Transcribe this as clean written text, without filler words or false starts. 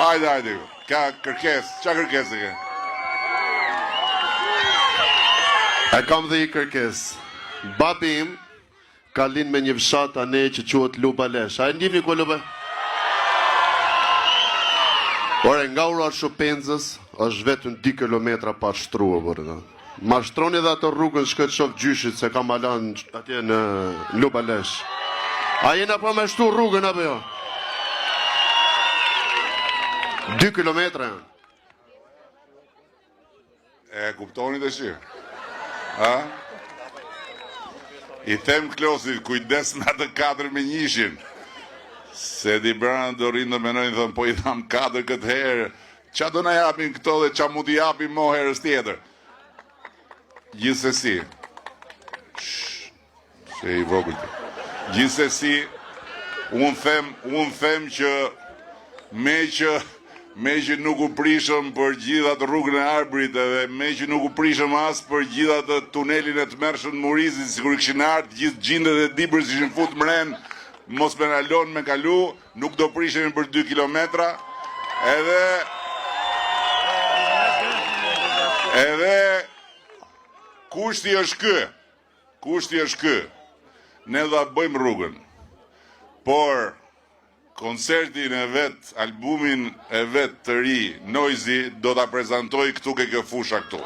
Hajde, hajde. Ka kërkesë, ça kërkesë ke? E kam dhe një kërkesë. Babi im ka lind me një fshat anej që quhet Lubalesh. A e njihni ku Luba? Ore, nga ura e Shupenzës është vetëm 2 kilometra pa shtruar, burrë. Ma shtroni dhe atë rrugën shkoj të shoh gjyshit se kam hala atje në Lubalesh. A jena pa me shtu rrugën apo jo? 2 kilometra janë. E kuptoni tashi? A? I them Klosit, kujdes me atë 4 me njëshin. Se di brana do rrinë do menojnë, thonë, po i tham 4 këtë herë, Ça do na japin këto dhe ça mund t'i japim mo herës tjetër? Gjithsesi, se i vogël ti. Gjithsesi, unë them, unë them që meqë meqë nuk u prishëm për gjithë atë rrugën e Arbrit edhe meqë nuk u prishëm as për gjithë atë tunelin e tmerrshëm të Murrizit, sikur i kishin ardhë gjithë xhindet e Dibrës ishin fut mren, mos me na lon me kalu, Nuk do prishemi për 2 kilometra, edhe edhe kushti është ky. Kushti është ky. Ne do ta bëjmë rrugën. Por koncertin e vet, albumin e vet të ri, Noizy do ta prezantojë këtu ke kjo fusha këtu.